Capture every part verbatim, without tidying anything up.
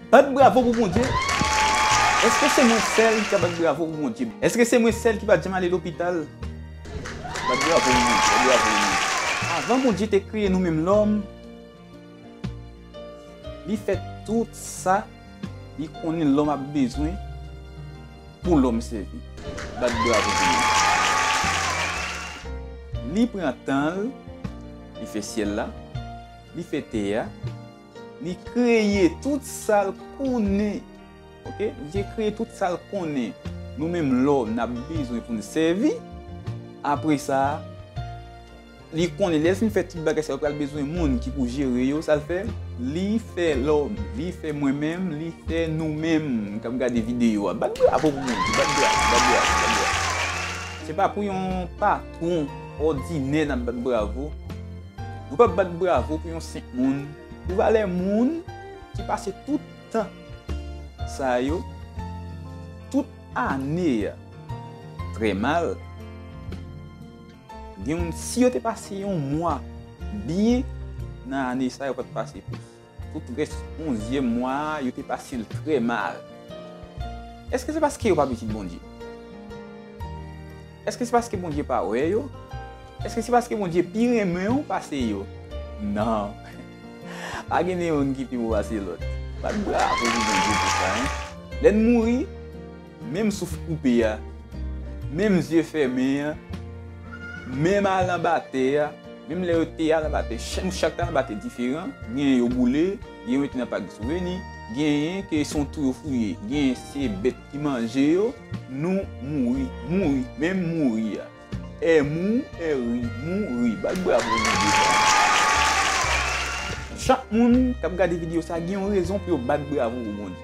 Bat bravo pou Bondye. Èske se mwen sèl ki ka bat bravo pou Bondye? Èske se mwen sèl ki pa t janm ale lopital? Bat bravo pou Bondye, bat bravo pou Bondye. Avan Bondye te kreye nou menm lòm, li fè tout sa li konnen lòm ap bezwen pou lòm sèvi. Bat bravo pou li. Li pran tan l, li fè syèl la, li fè tè a, li kreye tout sa l konnen. Oke? Li te kreye tout sa l konnen nou menm lòm n ap bezwen pou n sèvi. Apre sa, li konnen lè l fin fè tout bagay sa yo, pral bezwen moun ki pou jere yo. Sa l fè? Li fè lòm, li fè mwen menm, li fè nou menm k ap gade videyo a. Bat bravo pou Bondye, bat bravo, bat bravo, bat bravo. Se pa pou yon patwon òdinè n ap bat bravo. Nou p ap bat bravo pou yon senp moun. Pou valè moun ki pase tout tan sa yo, tout ane a, trè mal. Gen moun, si yo te pase yon mwa byen nan ane sa, yo pa t pase plis. Tout rès onzyèm mwa a, yo te pase l trè mal. Èske se paske yo pa pitit Bondye? Èske se paske Bondye pa wè yo? Èske se paske Bondye pi renmen w pase yo? Non. Pa gen youn ki pi bon pase lòt. Bat bravo pou Bondye pou sa, en. Lè n mouri, menm souf koupe a, menm zye fèmen an, menm al anba tè a, menm lè yo te al anba tè, ch-, nou chak te al anba tè diferan, genyen yo boule, genyen yo mete nan pak de souveni, genyen ke se yon twou yo fouye, genyen se bèt ki manje yo, nou mouri, mouri, menm mouri a. M O U R I, mouri, bat bravo pou Bondye sa. Chak moun k ap gade videyo sa gen yon rezon pou yo bat bravo pou Bondye.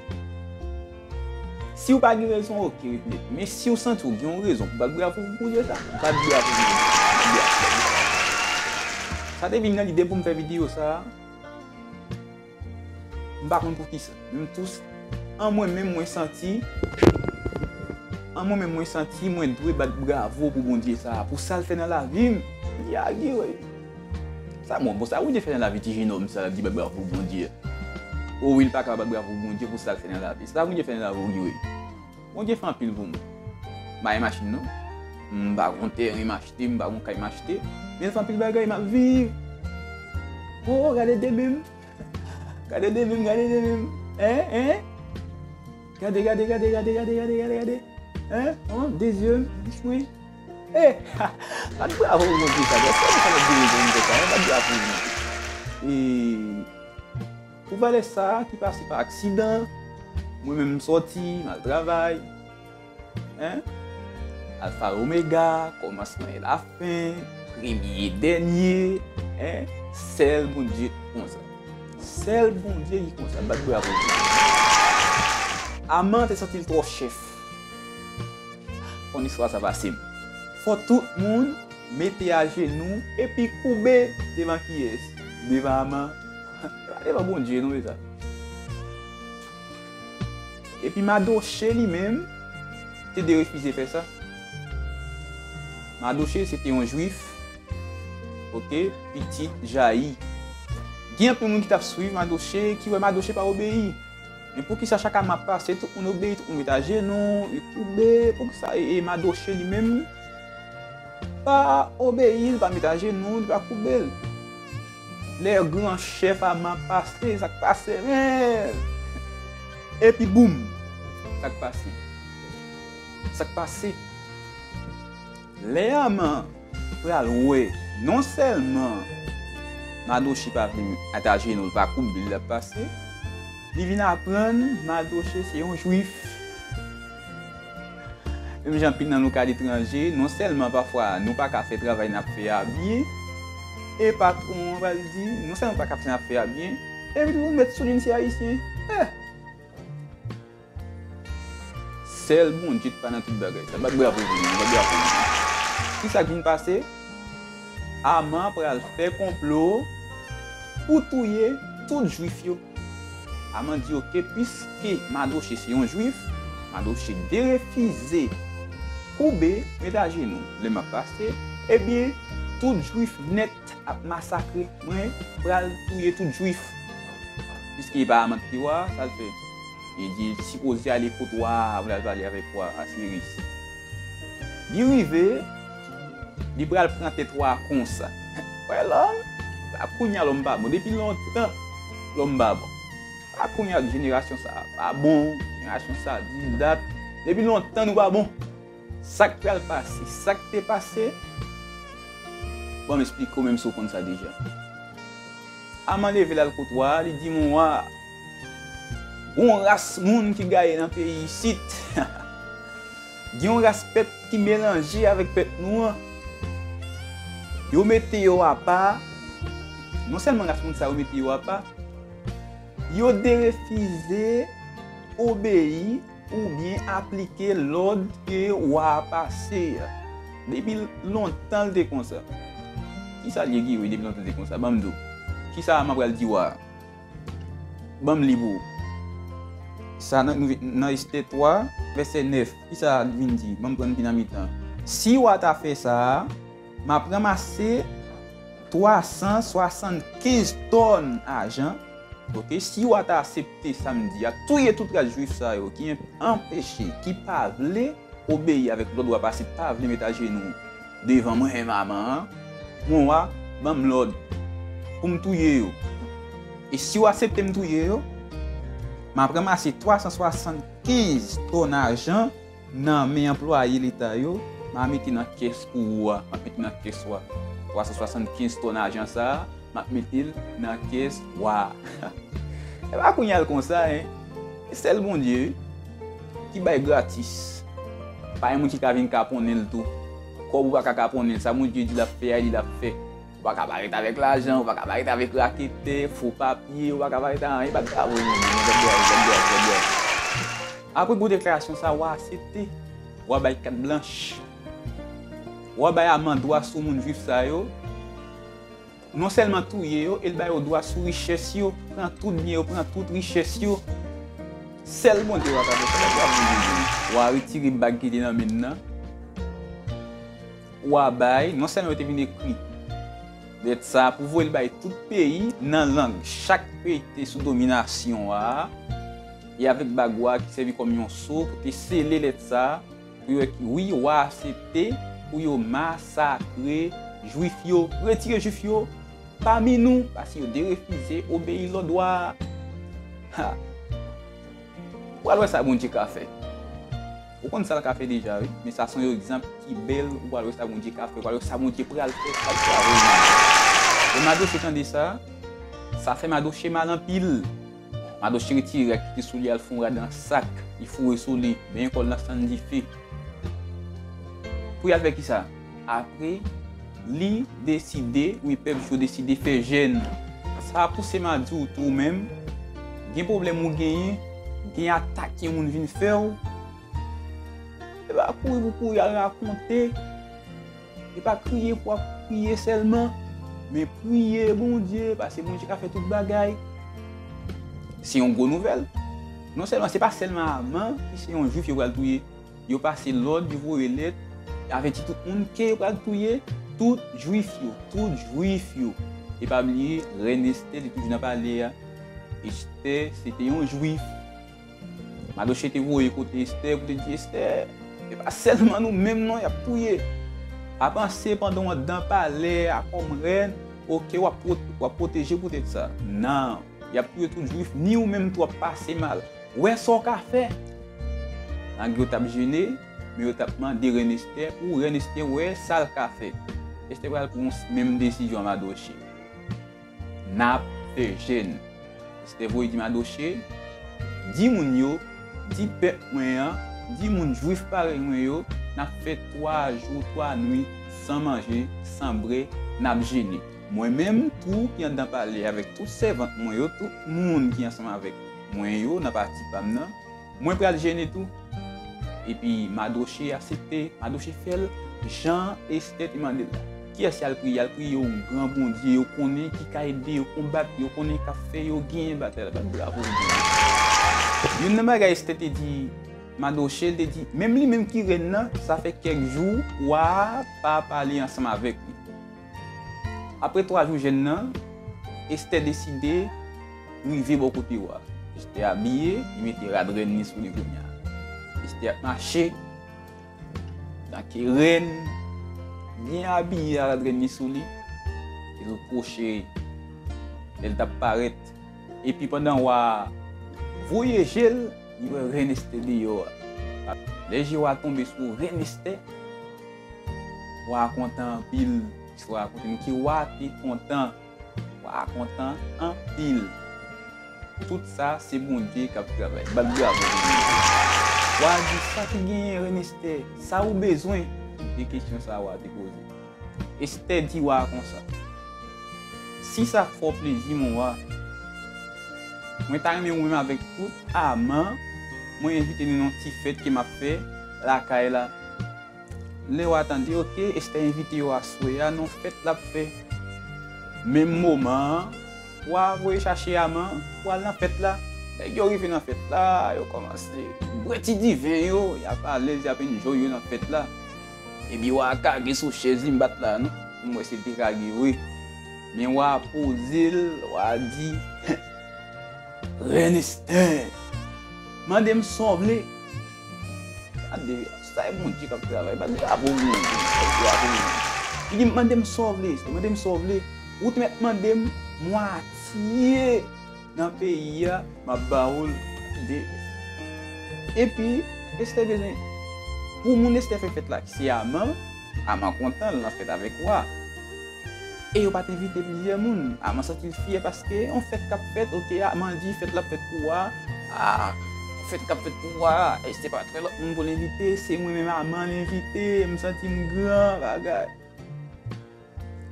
Si w pa gen rezon, oke, ret nèt. Men si w santi w gen yon rezon pou bat bravo pou Bondye sa, bat bravo pou Bondye. Bat bravo, bat bravo. Sa te vin nan lide pou m fè videyo sa. M pa konn poukisa. Men m tou, an mwen menm, mwen santi, an mwen menm, mwen santi mwen dwe bat bravo pou Bondye sa, pou sa l fè nan lavi m. Yagi, wi. Sa bon, bon, sa Bondye fè nan lavi ti jenòm sa, l ap di bat bravo pou Bondye. O wi, l pa ka bat bravo pou Bondye pou sa l fè nan lavi. Sa Bondye fè nan lavi w, wi. Bondye fè anpil pou mwen. M pa gen machin, non. M pa gon teren m achte, m pa gon kay m achte. Men l fè anpil bagay, m ap viv. Oh, gade de men m. Gade de men m, gade de men m. Hein, hein? Gade, gade, gade, gade. Hein? Oh, de zye m, bouch mwen. Eh, bat bravo pou Bondye sa. Èske nou konn de rezon pou sa, hein? Bat bravo pou Bondye. E pou valè sa ki pase pa aksidan, mwen menm m sòti, m al travay. Hein? Alfa Omega, kòmansman e lafen, premye e dènye, hein? Sèl Bondye ki konsa. Sèl Bondye ki konsa. Bat bravo pou Bondye. Aman te santi l twò chèf. Konn istwa sa pase m. Fò tout moun mete ajenou epi koube devan kiyès? Devan Aman. Se pa devan Bondye, non, mezanmi. Epi Madoche li menm te derefize fè sa. Madoche se te yon jwif, oke, pitit Jayi. Gen anpil moun ki t ap swiv Madoche, ki wè Madoche pa obeyi. Men poukisa chak Aman ap pase, tout moun obeyi, tout moun met ajenou, yo koube, poukisa e, e Madoche li menm pa obeyi, li pa met ajenou, li pa koube l? Lè gran chèf Aman pase, sa k pase, men? Epi boum! Sa k pase? Sa k pase? Lè Aman pral wè, non sèlman Madoche pa vle met ajenou, l pa koube l, l ap pase, li vin aprann Madoche se yon jwif. Menm jan anpil nan nou ka aletranje, non sèlman pafwa nou pa ka fè travay n ap fè a byen, e patwon an pral di, non sèlman pa ka fè n ap fè a byen, epi tou met sou li n se Ayisyen. Eh! Sèl Bondye ki pa nan tout bagay sa. Bat bravo pou li, bat bravo pou li. Kisa k vin pase? Aman pral fè konplo pou touye tout jwif yo. Aman di, oke, piske Madoche se yon jwif, Madoche derefize koube, met ajenou lè m ap pase, ebyen, tout jwif nèt ap masakre, mwen pral touye tout jwif. Piske e pa Aman ki te wa, sa l fè? Li di l sipoze ale kot wa a pou l al pale avèk wa Asiris. Li rive, li pral pran tèt wa a konsa. Wè lòm, a kounye a lòm pa bon. Depi lontan, lòm pa bon. A kounye a jenerasyon sa a pa bon, jenerasyon sa a dis dat. Depi lontan nou pa bon. Sa k pral pase, sa k te pase, ban m esplike w menm si w konn sa deja. Aman leve l al kot wa a, li di, "Mon wa, gen yon ras moun ki gaye nan peyi isit. Gen yon ras pèp ki melanje avèk pèp nou an. Yo mete yo apa. Non sèlman ras moun sa yo mete yo apa, yo derefize obeyi oubyen aplike lòd ke wa a pase a. Depi lontan l te konsa." Kisa l ye ki wi depi lontan l te konsa? Ban m di w. Kisa Aman pral di wa a? Ban m li pou ou. Sa nan, nan Estè twa, vèsè nèf. Kisa l vin di? Ban m pran pi nan mitan. "Si wa ta fè sa a, m ap ranmase twa san swasannkenz tòn ajan." Oke, si wa ta aksepte sa m di a, touye tout ras jwif sa yo ki anpeche, ki pa vle obeyi avèk lòd wa, pase pa vle met ajenou devan mwen menm Aman an, mon wa, ban m lòd pou m touye yo. E si w aksepte m touye yo, m ap ranmase twa san swasannkenz tòn ajan nan men anplwaye leta yo, m a mete nan kès pou ou a, m ap mete nan kès ou a. Twa san swasannkenz tòn ajan sa a, m ap mete l nan kès wa a. E pa kounye a l konsa, en. E sèl Bondye, wi, ki bay gratis. Pa gen moun ki ka vin kaponnen l tou. Kòb ou pa ka kaponnen l. Sa Bondye di l ap fè a, li l ap fè. Ou pa ka parèt avèk lajan, ou pa ka parèt avèk raketè, fo papye, ou pa ka parèt ak anyen, pa t bravo, non, non, non, tèt dwat, tèt dwat, tèt dwat. Apre gwo deklarasyon sa, wa aksepte. Wa bay kat blanch. Wa bay Aman dwa sou moun jwif sa yo. Non sèlman touye yo, e l ba yo dwa sou richès yo, pran tout byen yo, pran tout richès yo. Sèl Bondye wa ka fè sa, tèt dwat, tèt dwat. Wa retire bag ki te nan men l nan. Wa bay, non sèlman yo te vin ekri lèt sa a pou voye l bay tout peyi nan lang chak peyi ki te sou dominasyon a, e avèk bag wa a ki sèvi kòm yon so pou te sele lèt sa a, pou yo wè ki, wi, wa a aksepte pou yo masakre Jwif yo, retire Jwif yo pami nou, paske yo derefize obeyi lòd wa a. Ha! Ou pral wè sa Bondye ka fè. Ou konn sa l ka fè deja, wi. Men sa se yon egzanp ki bèl. Ou pral wè sa Bondye ka fè. Ou pral wè sa Bondye pral fè. Sa l pral fè. E Madoche tande sa, sa fè Madoche mal anpil. Madoche retire rad ki te sou li a, l fè yon rad an sak, li foure sou li, benyen kò l nan sann dife. Pou y al fè kisa? Apre, li deside, wi, pèp Jwi yo deside fè jèn. Sa a pouse m a di w tou menm, gen pwoblèm ou genyen, gen atak yon moun vin fè w, e pa kouri pou kouri al rakonte, e pa kriye pou ap kriye sèlman, men priye Bondye, paske Bondye ka fè tout bagay. Se yon gwo nouvèl. Non sèlman, se pa sèlman Aman ki se yon Jwif yo pral touye. Yo pase lòd, yo voye lèt, avèti tout moun ke yo pral touye tout Jwif yo, tout Jwif yo. E pa bliye, rèn Estè, li toujou nan palè a. Estè, se te yon Jwif. Madoche te voye kote Estè pou te di, Estè, se pa sèlman nou menm non y ap touye. Pa panse pandan w anndan palè a kòm rèn, oke, w ap pwo-, w ap pwoteje poutèt sa. Non, y ap touye tout Jwif, ni ou menm tou w ap pase mal. Wè sa w ka fè. Malgre yo t ap jene, men yo t ap mande rèn Estè pou rèn Estè wè sa l ka fè. Estè pral pran menm desizyon a Madoche. N ap fè jèn. Estè voye di Madoche, di moun yo, di pèp mwen an, di moun Jwif parèy mwen yo, n ap fè twa jou, twa nuit, san manje, san bwè, n ap jene. Mwen menm tou ki anndan palè avèk tout sèvant mwen yo, tout moun ki ansanm avèk mwen yo nan pati pa m nan, mwen pral jene tou. Epi Madoche aksepte, Madoche fè l jan Estè te mande l la. Kiyès y al priye? Y al priye yon gran Bondye yo konnen ki ka ede yo konbat, yo konnen k ap fè yo genyen batay la. Bat bravo pou Bondye. Youn nan bagay Estè te di Madoche, l te di, menm li menm ki rèn nan, sa fè kèk jou wa a pa pale ansanm avèk li. Apre twa jou jèn nan, Estè deside rive bò kote wa. Estè abiye, li mete rad rèn li sou li kounye a. Estè ap mache, tanke rèn, byen abiye a, rad rèn li sou li. Li sou pwoche, lè l t ap parèt. Epi pandan wa a voye je l, li wè rèn Estè deyò a. Lè je wa tonbe sou rèn Estè, wa a kontan anpil. Istwa rakonte nou ke wa a te kontan. Wa a kontan anpil. Tout sa, se Bondye k ap travay. Bat bravo pou Bondye. Wa a di, "Sa ki genyen, rèn Estè? Sa ou bezwen?" Se kesyon sa wa a te poze. Estè di wa a konsa, "Si sa fè w plezi, mon wa, mwen ta renmen ou menm avèk tout Aman, mwen envite nou nan yon ti fèt ke m ap fè lakay la." Lè wa a tande, oke, Estè envite yo aswè a nan fèt l ap fè. Menm moman an, wa a voye chache Aman pou al nan fèt la. Nèg yo rive nan fèt la, yo kòmanse bwè ti diven yo, y ap alèz, y ap enjoy yo nan fèt la. Epi wa a kage sou chèz li, m pa t la non, pou m wè si l te kage vre. Men wa a poze l, wa a di, "Rèn Estè, mande m sa w vle." Gade, sa e Bondye k ap travay. Bat bravo pou Bondye. Bat bravo pou Bondye. Li di, "Mande m sa w vle, Estè, mande m sa w vle. Ou te mèt mande m mwatye nan peyi a, m ap ba ou l." Gade. Epi, Estè bezwen, pou moun Estè fè fèt la, ki se Aman, Aman kontan, l nan fèt avèk wa. E yo pa t envite plizyè moun. Aman santi l fyè paske yon fèt k ap fèt, oke, Aman di fèt la ap fèt pou wa. A, yon fèt k ap fèt pou wa. Estè pa t wè lòt moun pou l envite, se mwen menm Aman l envite, m santi m gran, bagay.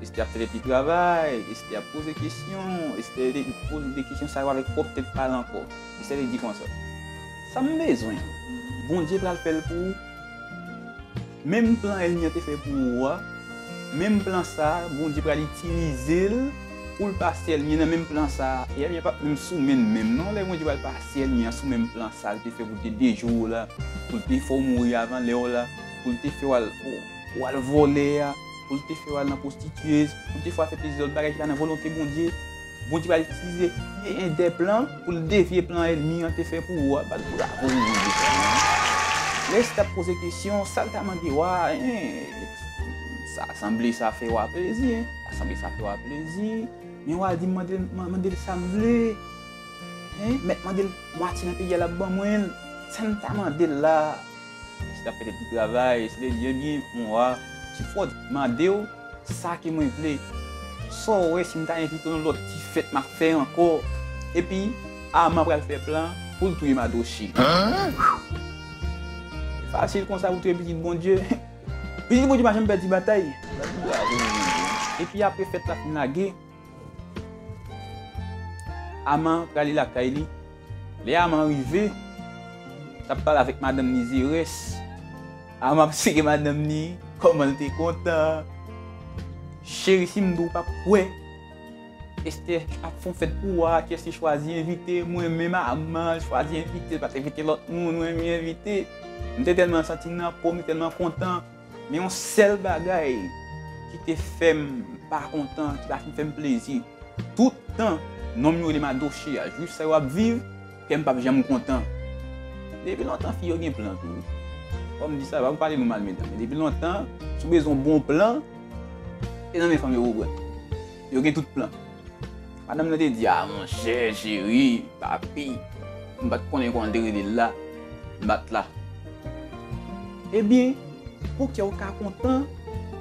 Estè ap fè de ti travay, Estè ap poze kesyon, Estè de, poze de kesyon sa yo avèk pwòp tèt pa l ankò. Estè te di konsa, "Sa m bezwen, Bondye pral fè l pou ou." Menm plan ènmi an te fè pou ou a, menm plan sa a, Bondye pral itilize l pou l pase ènmi an nan menm plan sa a. E ènmi an p ap menm sou men l menm non, lè Bondye pral pase ènmi an sou menm plan sa a, l te fè pou l te dejwe w la, pou l te fè w mouri avan lè w la, pou l te fè w al, w al vòlè a, pou l te fè w al nan pwostityez, pou l te fè w al fè plizyè lòt bagay ki pa nan volonte Bondye. Bondye pral itilize, e, e, de plan pou l devye plan ènmi an te fè pou ou a. Bat bravo pou Bondye, frè mwen. Lè Estè ap poze kesyon, sa l ta mande wa a, en, sa sanble sa fè wa plezi, en. Sa sanble sa fè wa plezi. Men wa a di, "Mande l, man-, mande l sa m vle. En, mèt mande l mwatye nan peyi a, l ap ban mwen l. Sa m ta mande l la?" Estè ap fè de ti travay, Estè di, "Ebyen, mon wa, ti fò mande w sa ke mwen vle. Sa w wè si m ta envite w nan lòt ti fèt m ap fè ankò? Epi, Aman pral fè plan pou l touye Madoche." Fasil konsa pou touye pitit Bondye. Pitit Bondye pa janm pèdi batay. Bravo pou Bondye. Epi apre fèt la fin lage, Aman prale lakay li. Lè Aman rive, t ap pale avèk madanm li Zerès. Aman ap sere madanm li, kòman l te kontan. Cheri, si m di w, w p ap kwè. Estè ap fè yon fèt pou ou a, kiyès li chwazi envite? Mwen menm, Aman, l chwazi envite, l pa t envite lòt moun, mwen menm li envite. M te tèlman santi m nan po m, m te tèlman kontan. Men yon sèl bagay ki te fè m pa kontan, ki pa fin fè m plezi, tout tan nonm yo rele Madoche a, jis sa yo ap viv, kè m p ap janm kontan. Depi lontan fi yo gen plan tou. Fò m di sa, pa m pale nou mal, medam, men depi lontan, si w bezwen yon bon plan, se nan men fanm yo pou w pran. Yo gen tout plan. Madanm nan te di, "A, monchè, cheri, papi, m pa t konnen kòman te rele l la, m pa t la." Ebyen, pou kè w ka kontan,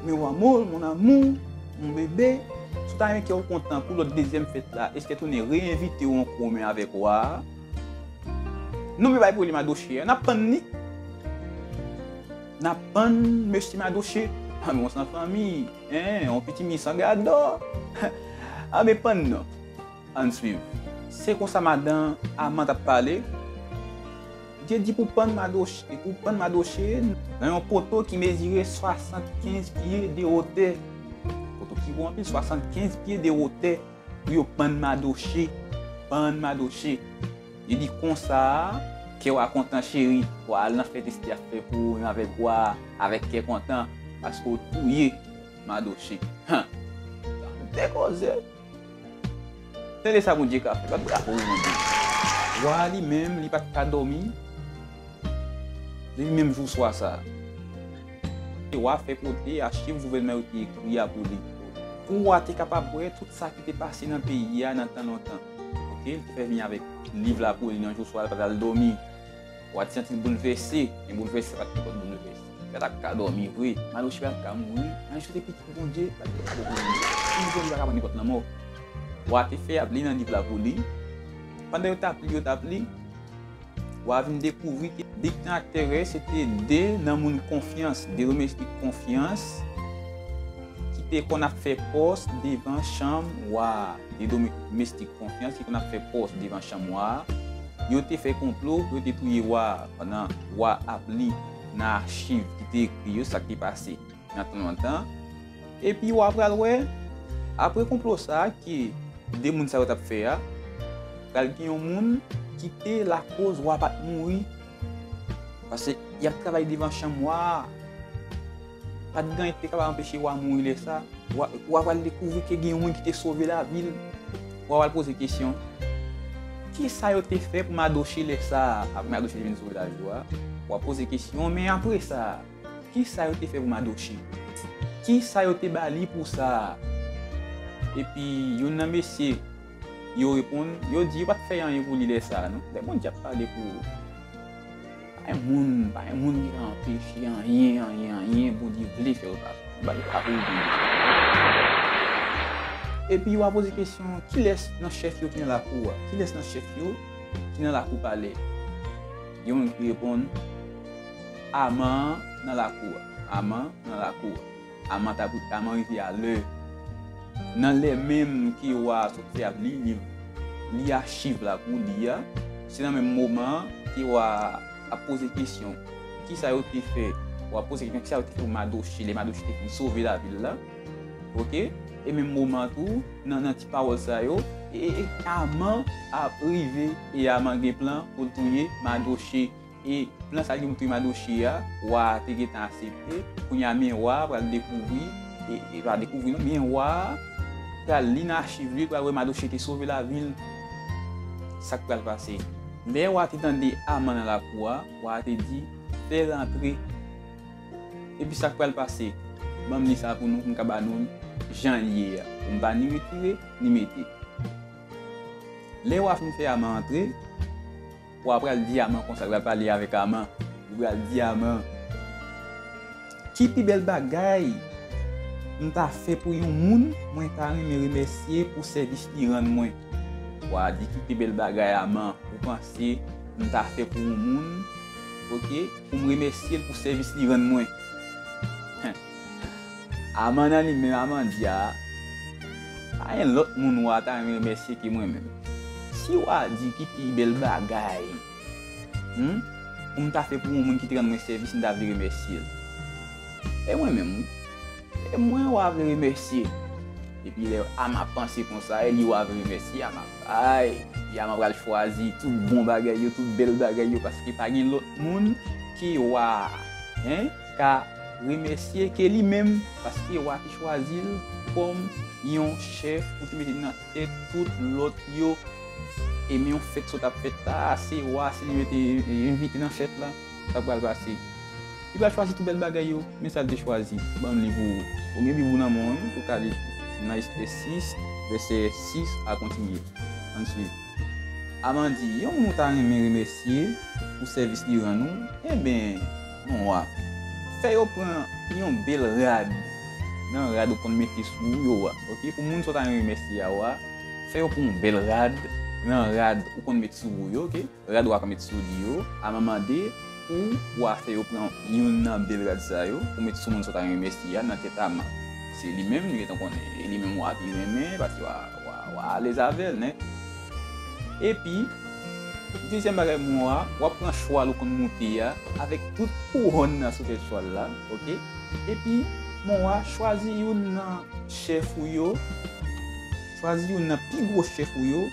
meu amor, mon amour, mon bébé, si w ta renmen kè w kontan pou lòt dezyèm fèt la, Estè tounen reenvite w an komen avèk wa a. Non, men bay pwoblèm Madoche a, n ap pann li. N ap pann mesye Madoche. A, men w san fanmi. En, yon pitit mi san gadò. A, men pann non. Ann swiv. Se konsa madan Aman t ap pale. Dye di pou pann Madoche, pou pann Madoche nan yon poto ki mezire swasannkenz pye de wotè. Poto ki wo anpil, swasannkenz pye de wotè. Pou yo pann Madoche. Pann Madoche. Li di konsa, kè w a kontan cheri, w a al nan fèt Estè ap fè pou ou menm avèk wa a, avèk kè kontan, paske w touye Madoche. Han! Tande kòze! Tande sa Bondye ka fè, bat bravo pou Bondye. Wa a li menm, li pa t ka dòmi depi menm jou swa sa a. Wa fè pote achiv gouvènman yo te ekri a pou li. Pou wa te kapab wè tout sa ki te pase nan peyi a nan tan lontan. Oke, li te fè vini avèk liv la pou li nan jou swa a, li pa t al dòmi. Wa te santi l boulvèse, men boulvèse pa t nenpòt boulvèse. Li pa t ap ka dòmi vre, Madoche pa t ap ka mouri, Madoche te pitit Bondye, pa t ap ka dòmi. Pitit Bondye pa ka pran nenpòt lanmò. Wa te fè y ap li nan liv la pou li. Pandan yo t ap li, yo t ap li, wa vin dekouvri ke diktatè se te de nan moun konfyans, de domestik konfyans, ki te konn ap fè pòs devan chanm wa a. De domestik konfyans ki konn ap fè pòs devan chanm wa a. Yo te fè konplo, yo te touye wa a pandan wa ap li nan achiv ki te ekri yo sa k te pase nan tan lontan. Epi wa pral wè, apre konplo sa a ke de moun sa yo t ap fè a, pral gen yon moun ki te lakoz wa pa t mouri. Paske y ap travay devan chanm wa a. Pa t gen anyen ki te kapab anpeche wa mouri lè sa a. Wa, wa pral dekouvri ke gen yon moun ki te sove lavi l. Wa pral poze kesyon, kisa yo te fè pou Madoche lè sa a? Apre Madoche te vin sove lavi wa, wa poze kesyon, men apre sa a, kisa yo te fè pou Madoche? Kisa yo te ba li pou sa a? Epi youn nan mesye yo reponn, yo di yo pa t fè anyen pou li lè sa a non. Lè Bondye ap pale pou ou, pa gen moun, pa gen moun ki ka anpeche anyen, anyen, anyen Bondye vle fè ou pa fè. Bondye pa pou ou Bondye. Epi w a poze kesyon, kilès nan chèf yo ki nan lakou a? Kilès nan chèf yo ki nan lakou palè? Gen moun ki reponn, Aman nan lakou a. Aman nan lakou a. Aman ta pou, Aman rive a lè. Nan lè menm ke wa a sot fè ap li liv, li achiv la pou li a, se nan menm moman an ke wa a ap poze kesyon, kisa yo te fè? Wa poze kesyon, kisa yo te fè pou Madoche, lè Madoche te fin sove lavi l la? Oke? E menm moman an tou, nan, nan ti pawòl sa yo, e, e, e Aman ap rive, e Aman gen plan pou l touye Madoche. E plan sa li gen pou touye Madoche a, wa a te gentan aksepte. Kounye a, men wa a pral dekouvri, e, e pa dekouvri non, men wa a pral li nan achiv li, pral wè Madoche te sove lavi l. Sa k pral pase? Lè wa a te tande Aman nan lakou a, wa a te di, fè l antre. Epi sa k pral pase? Ban m li sa pou nou, pou m ka ba nou jan l ye a. Pou m pa ni retire, ni mete. Lè wa a fin fè Aman antre, wa a pral di Aman konsa, li pral pale avèk Aman. Li pral di Aman, ki pi bèl bagay m ta fè pou yon moun mwen ta renmen remèsye pou sèvis li rann mwen? Wa a di, ki pi bèl bagay, Aman, ou panse m ta fè pou yon moun, oke, pou m remèsye l pou sèvis li rann mwen? Aman nan li menm, Aman di a, pa gen lòt moun wa a ta renmen remèsye ke mwen menm. Si wa a di ki pi bèl bagay, hmm, pou m ta fè pou yon moun ki te rann mwen sèvis, m ta vle remèsye l. E mwen menm, wi. E mwen wa a vle remèsye. Epi lè Aman panse konsa, e li wa a vle remèsye, Aman bay. Epi Aman pral chwazi tout bon bagay yo, tout bèl bagay yo, paske pa gen lòt moun ke wa a, en, ka remèsye ke li menm, paske wa a te chwazi l kòm yon chèf pou te mete nan tèt tout lòt yo. E men yon fèt sot ap fèt la, se wa a, se li yo te envite nan fèt la, sa pral pase. Li pral chwazi tout bèl bagay yo, men sa l te chwazi. Ban m li pou ou. Ou gen Bib ou nan men w, wi, ou ka li nan Estè sis, vèsè sis a kontinye. Ann swiv. Aman di, yon moun ou ta renmen remèsye pou sèvis li rann ou, enben, mon wa, fè yo pran yon bèl rad nan rad ou konn mete sou ou yo a. Oke, pou moun sa w ta renmen remèsye a, wa, fè yo pran yon bèl rad nan rad ou konn mete sou ou yo, oke? Rad wa konn mete sou li yo, Aman mande pou wa fè yo pran youn nan bèl rad sa yo, pou mete sou moun sa w ta renmen remèsye a nan tèt Aman. Se li menm, li gentan konnen, e li menm wa pi renmen, paske wa, wa, wa alèz avè l nèt. Epi, dezyèm bagay, mon wa, w ap pran chwal ou konn moute a, avèk tout kouwòn nan sou tèt chwal la, oke? Epi, mon wa, chwazi youn nan chèf ou yo, chwazi youn nan pi gwo chèf ou yo,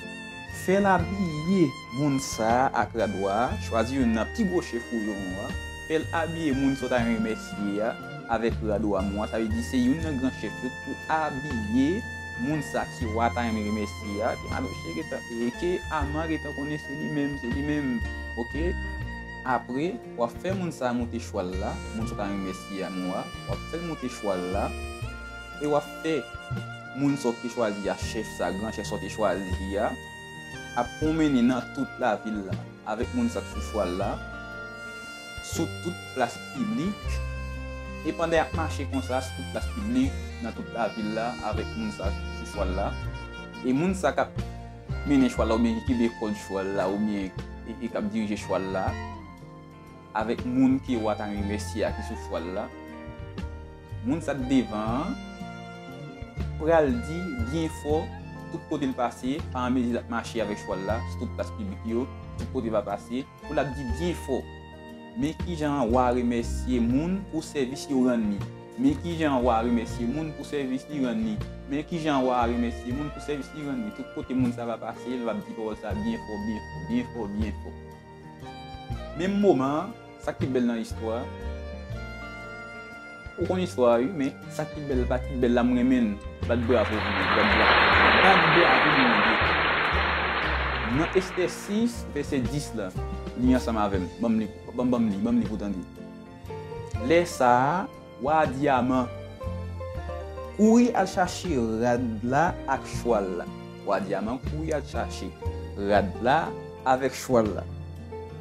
fè l abiye moun sa a ak rad wa a, chwazi youn nan pi gwo chèf ou yo an, fè l abiye moun sa w ta renmen remèsye a avèk rad wa, mon wa, sa vle di se youn nan gran chèf yo pou abiye moun sa ke wa ta renmen remèsye a, ke Madoche gentan, e ke Aman gentan konnen se li menm, se li menm. Oke? Apre, w ap fè moun sa monte chwal la, moun sa w ta renmen remèsye a, Aman wa, w ap fè l monte chwal la, e w ap fè moun sa w te chwazi a, chèf sa, gran chèf sa w te chwazi a, ap pwonmennen nan tout lavil la avèk moun sa k sou chwal la, sou tout plas piblik, e pandan y ap mache konsa sou tout plas piblik, nan tout lavil la, avèk moun sa k sou chwal la, e moun sa k ap mennen chwal la, oubyen ki kenbe kòd chwal la, oubyen e, e k ap dirije chwal la, avèk moun ke wa ta remèsye a ki sou chwal la, moun sa k devan an pral di byen fò tout kote l pase, pa anmezi l ap mache avèk chwal la, sou tout plas piblik yo, tout kote l va pase, pou l ap di byen fò, men kijan wa remèsye moun pou sèvis yo rann li. Men kijan wa remèsye moun pou sèvis li rann li. Men kijan wa remèsye moun pou sèvis li rann li. Tout kote moun sa va pase, l va ap di pawòl sa byen fò, byen fò, byen fò, byen fò. Menm moman an, sa k pi bèl nan istwa a, ou konn istwa a wi, men sa k pi bèl, pati pi bèl la, m renmen l. Bat bravo pou mwen, bat bravo. Bat bravo pou mwen. Nan Estè sis, vèsè dis la, li ansanm avè m. Ban m li, ban, ban m li, ban m li pou tande. Lè sa a, wa a di Aman, kouri al chache rad la ak chwal la. Wa a di Aman, kouri al chache rad la avèk chwal la.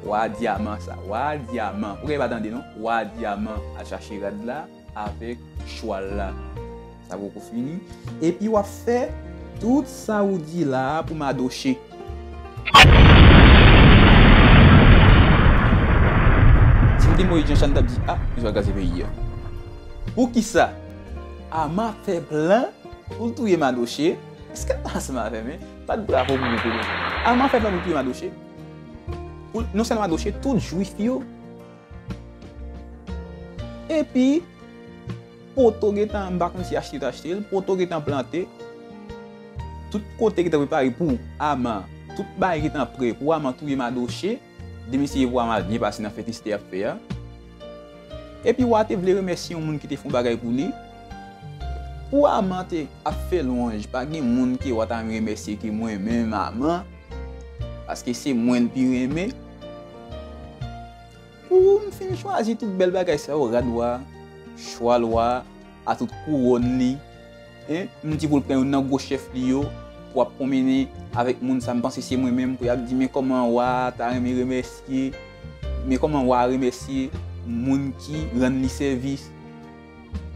Wa a di Aman sa, wa a di Aman, ou gen pa tande non, wa a di Aman al chache rad la avèk chwal la. Sa poko fini. Epi w ap fè tout sa ou di la a pou Madoche. Si m te Moyiz Janchal, m t ap di, a, misye pral kraze peyi a. Poukisa? Aman ap fè plan pou l touye Madoche. Èske l pa ansanm avè m, men? Bat bravo pou mwen, pou mwen. Aman ap fè plan pou l touye Madoche. Pou l, non sèlman Madoche, tout jwif yo. Epi, poto gentan, m pa konn si achte yo t achte l, poto gentan plante. Tout kote gentan prepare pou Aman. Tout bagay gentan prè pou Aman touye Madoche. Demen se pou Aman al byen pase nan fèt Estè ap fè a. Epi wa te vle remèsye yon moun ki te fè yon bagay pou li. Pou Aman te ap fè lwanj, pa gen moun ke wa ta remèsye ke mwen menm Aman. Paske se mwen l pi renmen. Pou m fin chwazi tout bèl bagay sa yo, rad wa, chwal wa, a tout kouwòn li, en, m di pou l pran youn nan gwo chèf li yo, pou ap pwonmennen avèk moun sa, m panse se mwen menm, pou y ap di, men kòman wa ta renmen remèsye, men kòman wa remèsye moun ki rann li sèvis.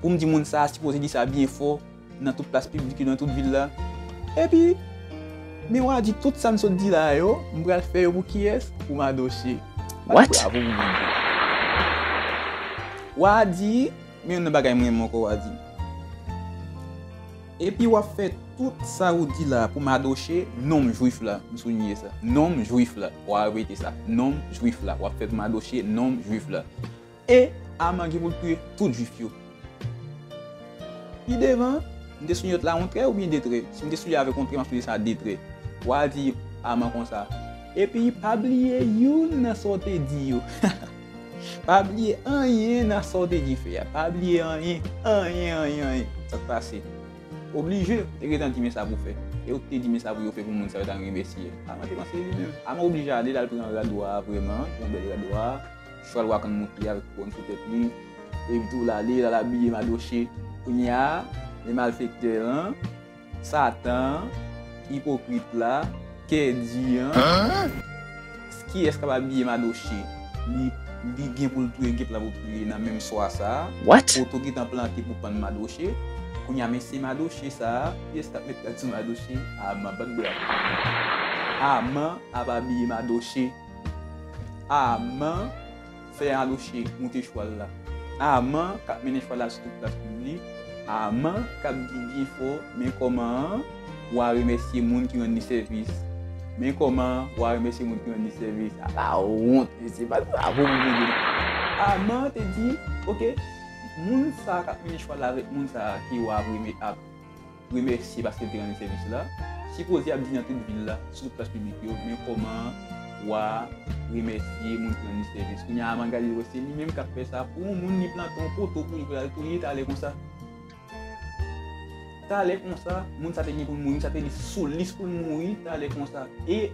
Pou m di moun sa a sipoze di sa byen fò, nan tout plas piblik yo, nan tout vil la. Epi, men wa di tout sa m sot di la yo, m pral fè yo pou kiyès? Pou Madoche. Bat bravo pou Madoche. Wa di, men youn nan bagay m renmen ankò, wa di. Epi w ap fè tout sa ou di la pou Madoche, nonm jwif la, m soulinye sa, nonm jwif la. Wa repete sa, nonm jwif la. W ap fè pou Madoche, nonm jwif la. E Aman gen pou l touye tout jwif yo. Pi devan, m te sou nòt la, yon trè oubyen de trè? Si m te sou li avèk yon trè, m ap sou li sa de trè. Wa di Aman konsa. Epi, pa bliye youn nan sa w te di yo. Pa bliye anyen nan sa w te di fè a. Pa bliye anyen, anyen, anyen, anyen. Sa k pase? Oblije, te gentan di men sa pou fè. E ou te di men sa pou yo fè pou moun sa yo ta remèsye. Aman te panse li menm. Aman oblije ale, l al pran rad wa a vrèman, yon bèl rad wa a. Chwal wa konn moute avèk kouwòn sou tèt li. Epi tou l ale, l al abiye Madoche. Kounye a, le malfektè an, Satan an, ipokrit la, kè di an. Kiyès k ap abiye Madoche? Li, li gen pou l touye, gen plan pou l touye nan menm swa sa a. Poto gentan plante pou pann Madoche. Kounye a, men se Madoche sa a. Kiyès k ap met rad sou Madoche? Aman, bat bravo. Aman ap abiye Madoche. Aman fè Madoche moute chwal la. Aman k ap mennen chwal la sou tout plas piblik. Aman k ap di byen fò, men kòman wa remèsye moun ki rann li sèvis. Men kòman wa remèsye moun ki rann li sèvis. Ala wont, mesye, bat bravo pou Bondye. Aman te di, oke, moun sa k ap mennen chwal la avèk moun sa ki wa ap remè-, ap remèsye paske l te rann li sèvis la, sipoze ap di nan tout vil la, sou tout plas piblik yo, men kòman wa remèsye moun ki rann li sèvis. Kounye a, Aman gade, l wè se li menm k ap fè sa pou yon moun, li plante yon poto pou li, pou l al touye talè konsa. Talè konsa, moun sa te gen pou l mouri, sa te li sou lis pou l mouri, talè konsa. E,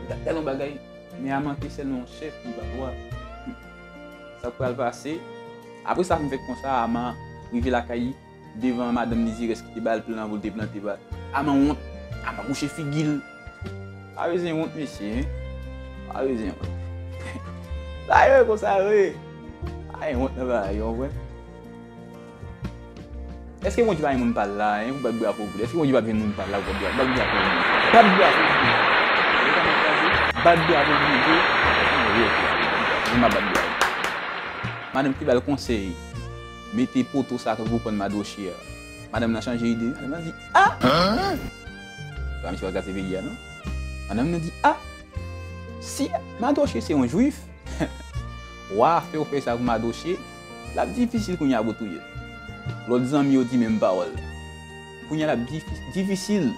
gade yon bagay, men Ama te sèlman yon chèf, li pa twa. Sa k pral pase? Apre sa fin fèt konsa, Ama rive lakay li, devan madanm Dezirès ki te ba l plan pou l te plante ba l. Ama wont, Ama bouche figi l. Pa bezwen wont, mesye, en. Pa bezwen wont. Sa yo konsa, wi. Pa gen wont nan bagay yo, vre. Èske Bondye pa gen moun pa l la, en, pou bat bravo pou li? Èske Bondye pa gen moun pa l la pou bat bravo? Bat bravo pou Bondye. Bat bravo pou Bondye. Bat bravo pou Bondye. Mwen pa bat bravo. Madanm ki ba l konsèy, mete poto sa pou pann Madoche a. Madanm nan chanje ide. Madanm nan di, a! Hein? Pa misye pa gate peyi a, non? Madanm nan di, a! Si Madoche se yon jwif, wa a fè w fè sa pou Madoche, l ap difisil kounye a pou w touye l. Lòt zanmi yo di menm pawòl. Kounye a l ap difi-, difisil.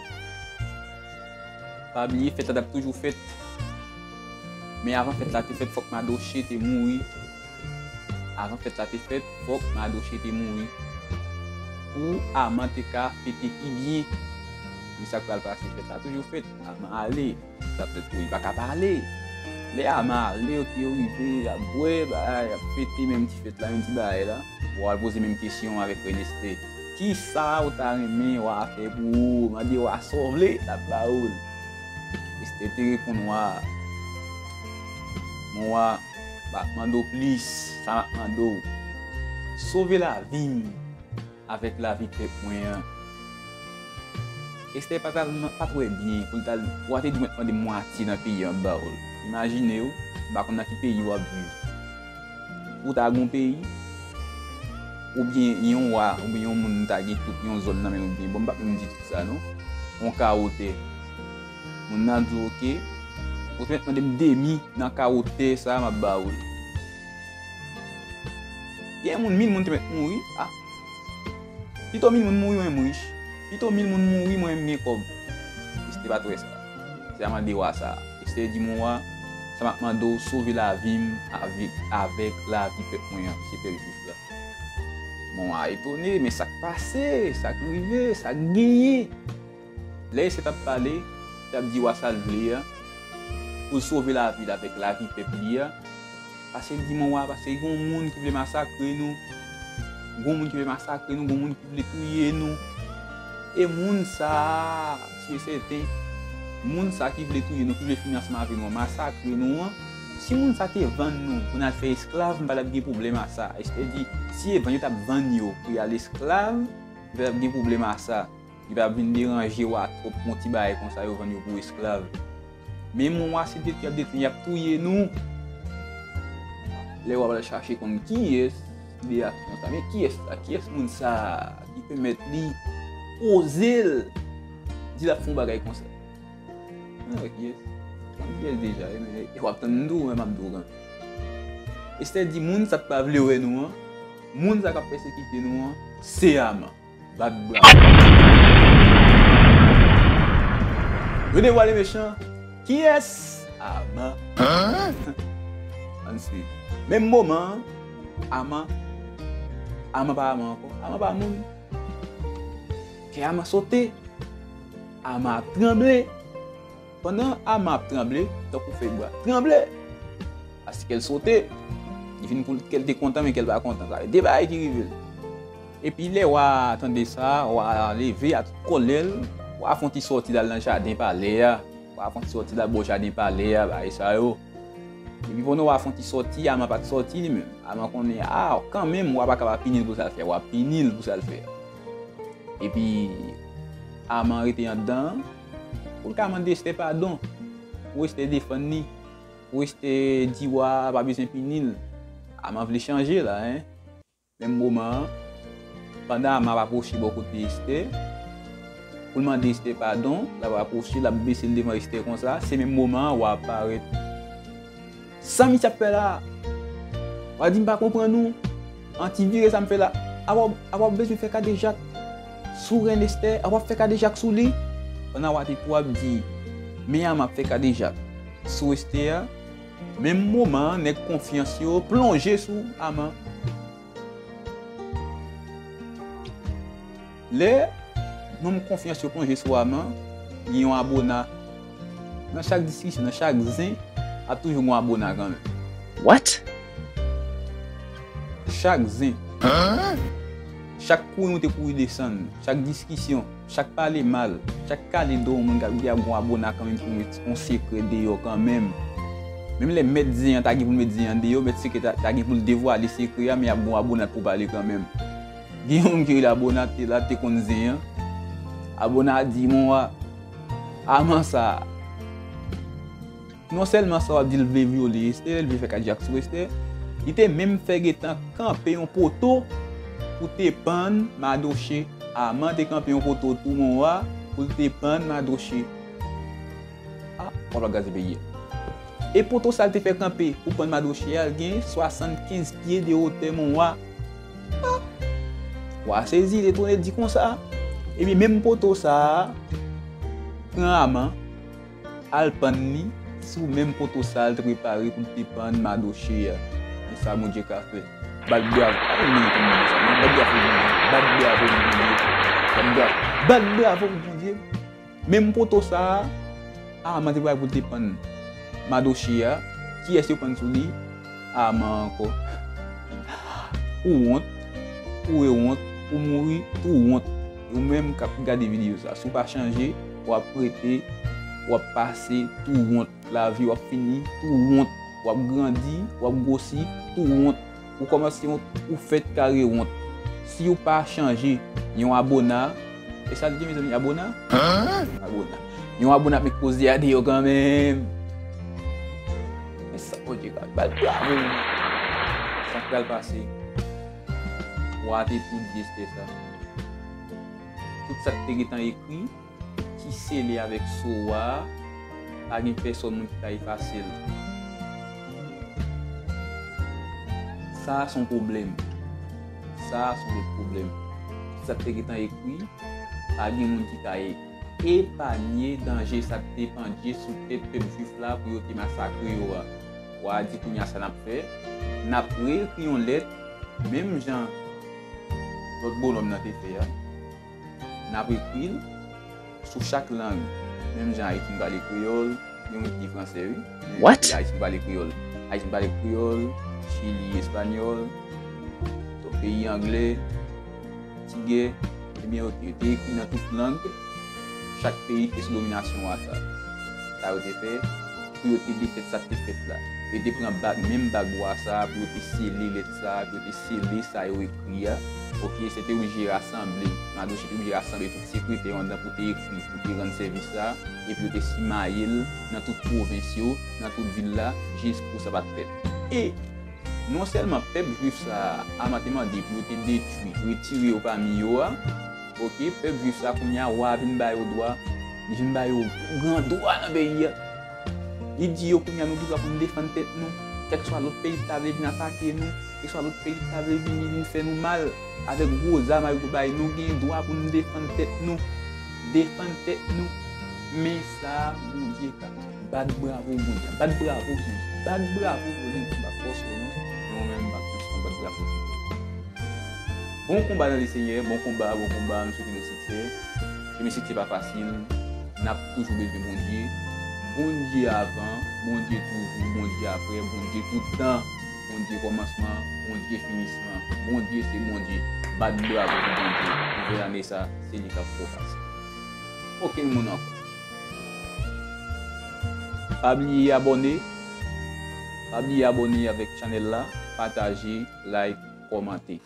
Pa bliye, fèt la t ap toujou fèt. Men avan fèt la te fèt, fòk Madoche te mouri. Avan fèt la te fèt, fòk Madoche te mouri. Pou Ama te ka fete pi byen. Men sa k pral pase, fèt la toujou fèt. Ama ale. Sa fèt pou li pa ka pale. Lè Ama ale, oke, yo rive, y ap bwè, bagay, y ap fete menm ti fèt la, menm ti bagay la. Bon, al poze menm kesyon avèk Rèn Estè. Kisa ou ta renmen wa a fè pou ou? Mande wa a sa w vle, l ap ba ou l. Estè te reponn wa a, mon wa, m ap mande w plis, sa m ap mande w. Sove lavi m avèk lavi pèp mwen an. Estè pa t al, pa t wè byen pou l t al, wa te di mèt mande mwatye nan peyi an ba w. Imajine w, m pa konn nan ki peyi w ap viv. Ou ta gon peyi, oubyen yon wa, oubyen yon moun ta gen tout yon zòn nan men l, oubyen, bon, m p ap menm di tout sa, non. Yon kawo tè. Moun nan di w, oke, ou te mèt mande m demi nan kawo tè sa a, m ap ba ou l. Gen moun, mil moun te mèt mouri, a. Pito mil moun mouri, mwen m rich. Pito mil moun mouri, mwen m gen kòb. Estè pa t wè sa. Estè a mande wa sa. Estè di, mon wa, sa m ap mande w, sove lavi m avèk, avèk lavi pèp mwen an, ki se pèp jwif la. Mon wa etone, men sa k pase, sa k rive, sa k genyen. Lè Estè t ap pale, li t ap di wa sa l vle a, pou l sove lavi l avèk lavi pèp li a. Paske l di, mon wa, paske gon moun ki vle masakre nou. Gon moun ki vle masakre nou, gon moun ki vle touye nou. E moun sa a, si e sèten, moun sa ki vle touye nou, ki vle fini ansanm avè nou an, masakre nou an, si moun sa te vann nou pou n al fè esklav, m pa t ap gen pwoblèm a sa. Estè di, si e vann yo t ap vann yo pou y al esklav, m pa t ap gen pwoblèm a sa. Li pa vin deranje wa twòp pou yon ti bagay konsa yo vann yo pou esklav. Men mon wa, se detwi y ap detwi, y ap touye nou. Lè wa pral chache konn kiyès ki de aksyon sa, men kiyès la, kiyès moun sa ki pèmèt li oze l di l ap fè yon bagay konsa. Mwen wè kiyès. Mwen kiyès deja, e, men, e w ap tann m di w, men m ap di w kanmenm. Estè di moun sa k pa vle wè nou an, moun sa k ap pèsekite nou an, se Aman. Bat bravo. Yo devwale mechan. Kiyès? Aman. Hein? Ann swiv. Menm moman an, Aman, Aman pa Aman ankò. Aman pa moun. Kè Aman sote. Aman ap tranble. Pandan Aman ap tranble, tankou fèy bwa tranble. Paske l sote. Li vin pou l, kè l te kontan, men kè l pa kontan. Sa de bagay ki rive l. Epi lè wa a tande sa, wa a leve a tout kòlè l, wa a fè yon ti sòti l al nan jaden palè a. Wa a fè yon ti sòti l al bò jaden palè a, bagay sa yo. Epi pandan wa a fè yon ti sòti, Aman pa t sòti li menm. Aman konnen, a, kanmenm, wa pa ka pa pini l pou sa l fè. Wa pini l pou sa l fè. Epi Aman rete anndan an pou l ka mande Estè padon. Pou Estè defann li. Pou Estè di wa a pa bezwen pini l. Aman vle chanje la, en. Menm moman an, pandan Aman ap apwoche bò kote Estè, pou l mande Estè padon, l ap apwoche, l ap bese l devan Estè konsa, se menm moman an, wa ap parèt. Sa misye ap fè la a? Wa di m pa konprann ou. An ti vire sa m fè la. Apa w, apa w bezwen fè kadejak sou rèn Estè? Apa w ap fè kadejak sou li? Pandan wa te tou ap di, men Aman ap fè kadejak sou Estè a, menm moman an, nèg konfyans yo plonje sou Aman. Lè nonm konfyans yo plonje sou Arman, gen yon abona. Nan chak diskisyon, nan chak zen, ap toujou gen yon abona kanmenm. What? Chak zen. Chak kouri moute kouri desann, chak diskisyon, chak pale mal, chak kale do yon moun, gen yon abona kanmenm pou met yon sekrè deyò kanmenm. Menm lè mèt zen an ta gen pou l met zen an deyò, mèt sekrè ta, ta gen pou l devwale sekrè a, men y ap gen yon abona pou pale kanmenm. Gen yon moun ki rele abona te la, te konn zen an. Abona di, "Mon wa, Arman sa." Non sèlman sa w ap di l vle vyole Esther, l vle fè kadyak sou Esther, li te menm fè gentan kanpe yon poto pou te pann Madoche. Arman te kanpe yon poto tou, mon wa, pou l te pann Madoche. A, w ap gaze peyi a. E poto sa l te fè kanpe pou pann Madoche a, l gen swasannkenz pye de wotè, mon wa. A, wa sezi, l etone, l di konsa. Epi menm poto sa a pran Arman, al pann li sou menm poto sa l te prepare pou l te pann Madoche a. Men sa Bondye ka fè. Bat bravo. Pa konn mwen konn mwen sa, non. Bat bravo pou Bondye. Bat bravo pou Bondye. Bat bravo. Bat bravo pou Bondye. Menm poto sa a, Arman te prepare pou l te pann Madoche a. Kiyès yo pann sou li? Arman ankò. Ou wont, ou rewont, ou mouri, tou wont. Ou menm k ap gade videyo sa, si w pa chanje, w ap rete, w ap pase tou wont. Lavi w ap fini tou wont. W ap grandi, w ap gwosi tou wont. Ou kòmanse wont, ou fèt kare wont. Si w pa chanje, yon abona, e sa l di, mezanmi, abona? Abona. Yon abona ap met koze a deyò kanmenm. Men sa Bondye ka bat bravo. Sa k pral pase? Wa te tou di Esther sa. Tout sa k te gentan ekri, ki sele avèk so wa a, pa gen pèsonn moun ki ka efase l. Sa a se yon pwoblèm. Sa a se yon lòt pwoblèm. Sa k te gentan ekri, pa gen moun ki ka e-, epanye danje sa k te pandye sou tèt pèp jwif la pou yo te masakre yo a. Wa a di, "Kounye a sa n ap fè, n ap reekri yon lèt, menm jan lòt bonòm nan te fè a." N ap ekri l sou chak lang. Menm jan Ayiti pale kreyòl, gen moun ki fransè, wi. Men What? Ayiti pale kreyòl. Ayiti pale kreyòl, Chili, espanyòl, lòt peyi anglè, tigè, ebyen, yo, yo te ekri nan tout lang, chak peyi ki te sou dominasyon wa sa. Sa yo te fè, pou yo te defèt sa k te fèt la. Yo te pran bag, menm bag wa sa a, pou yo te sele lèt sa a, pou yo te sele sa yo ekri a. Oke, se te oblije rasanble, Madoche te oblije rasanble tout sekretè yo anndan pou te ekri, pou te rann sèvis sa a, epi yo te simaye l nan tout pwovens yo, nan tout vil la, jis pou sa pa t fèt. E non sèlman pèp jwif sa a, Arman te mande pou yo te detwi, retire yo pami yo a, oke, pèp jwif sa a, kounye a, wa a vin ba yo dwa, li vin ba yo gran dwa nan peyi a. Li di yo, "Kounye a, nou gen dwa pou n defann tèt nou, kèlkeswa lòt peyi ki ta vle vin atake nou, kèlkeswa lòt peyi ki ta vle vini, vin fè nou mal, avèk gwo zam a yo bay, nou gen dwa pou n defann tèt nou, defann tèt nou." Men sa Bondye ka. Bat bravo Bondye. Bat bravo Bondye. Bat bravo Bondye. M pa fòse w non. Men ou menm, m pa fòse w, bat bravo. Bon konba nan Lesenyè, bon konba, bon konba, m swete nou siksè. Chemen siksè pa fasil. N ap toujou bezwen Bondye. Bondye avan, Bondye toujou, Bondye aprè, Bondye tout tan. Bondye kòmansman, Bondye finisman. Bondye se Bondye. Bat bravo pou Bondye. Nouvèl ane sa, se li k ap pase. Okenn moun ankò. Pa bliye abòne. Pa bliye abòne avèk chanèl la, pataje, like, kòmante.